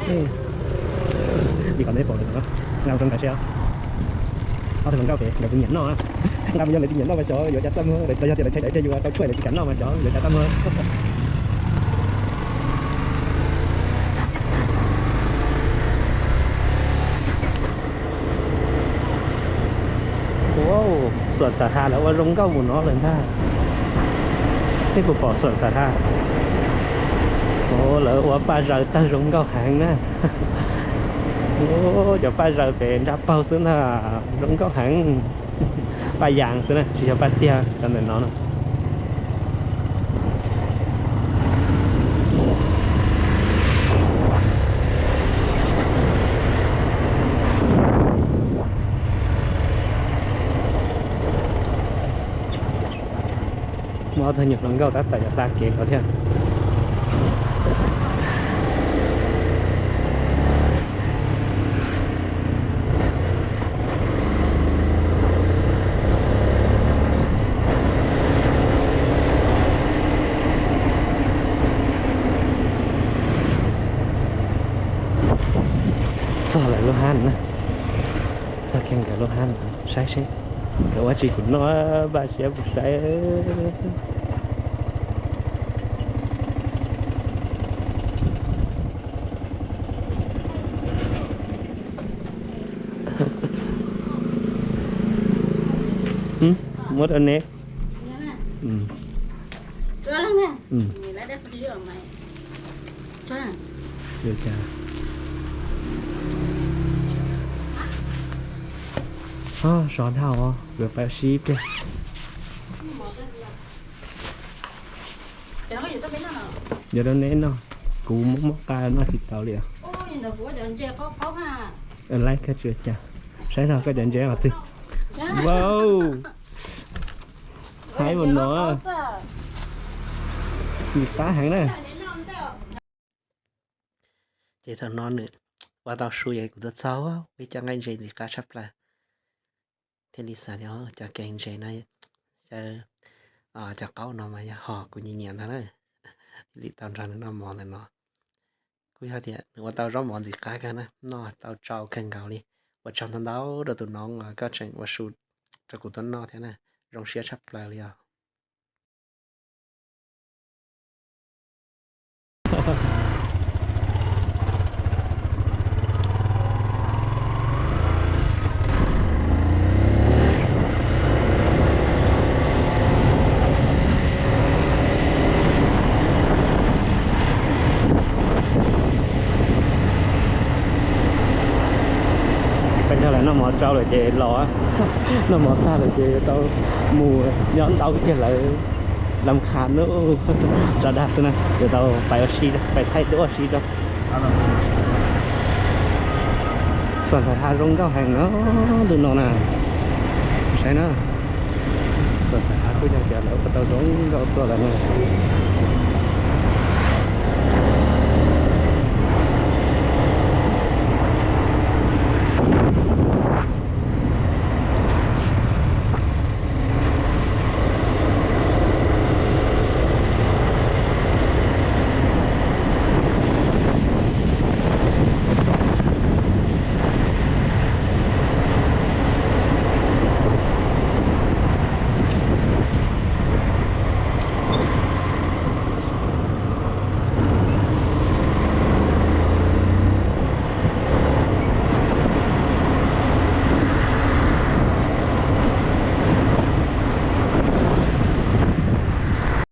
Li qhov nej pom ntawm no, nqa mus rau nkawd seb. Ob tug hluas nkauj pem nkawd puas nyiam noj na. Nqa mus yog lawv tsis nyiam noj mas xyov yuav cas txaj muag, los yog tias lawv ntshai tsam pliag yus tau tshuaj lawv tsis kam noj mas xyov yuav cas txaj muag. Wow, Xuam Xas Has lawv ua zoo nkauj mus no lawm ntag. Nej puas pom Xuam Xas Has? Ua lawv ua paj zaws tawg zoo nkauj heev na. Cov paj zaws pem nrab paug xwb ntag, zoo nkauj heev. Paj yas xwb na, tsis yog paj tiag cov ntawm no na. Muaj ob tug nyuam hluas nkauj tab tom yuav hla kev ko thiab. Txog lawv lub hab na, txog kiag nkawd lub hab no, saib seb nkawd ua tsi kuv noj, npaj siab mus saib. Muab rau neb. Sov dhau, yuav pais ua si ib pliag. Yuav rau neb noj, kuv muab muab qa noj tsis tau li os. Laib kawg tsis ua cas. Saib no koj cov ntses qhov twg. Wow, haib ua no, ntxim qab heev na. Ces thaum no nws ua tau su es kuv tuaj txog ua ib co nqaij ntses ntxim qab tshaj plaws. Thiaj li xav tias cov kev ntses no, cov qaub no mas yog ho kuv nyiam nyiam ntag na. Thiaj li tau nrog nws noj mov ntawm no. Kuj yog tias nws ua tau zaub mov ntxim qab kawg na, noj tau tsau kawg nkaus li. Ua tsaug ntau ntau rau tus noov uas koj tseem ua su rau kuv tuaj noj thiab na, zoo siab tshaj plaws li os. Peb nrog lawv noj mov tsau lawm ces los, noj mov tag lawm ces yuav tau mus nyob ntau kiag lawv lam kha nub. Tso dag xwb na, yuav tau pais ua si, pais thaij duab ua si rau. Xuam Xas Has zoo nkauj heev no, ntu no na. Saib na, Xuam Xas Has kuj yog tias lawv ua tau zoo nkauj tuaj lawm na.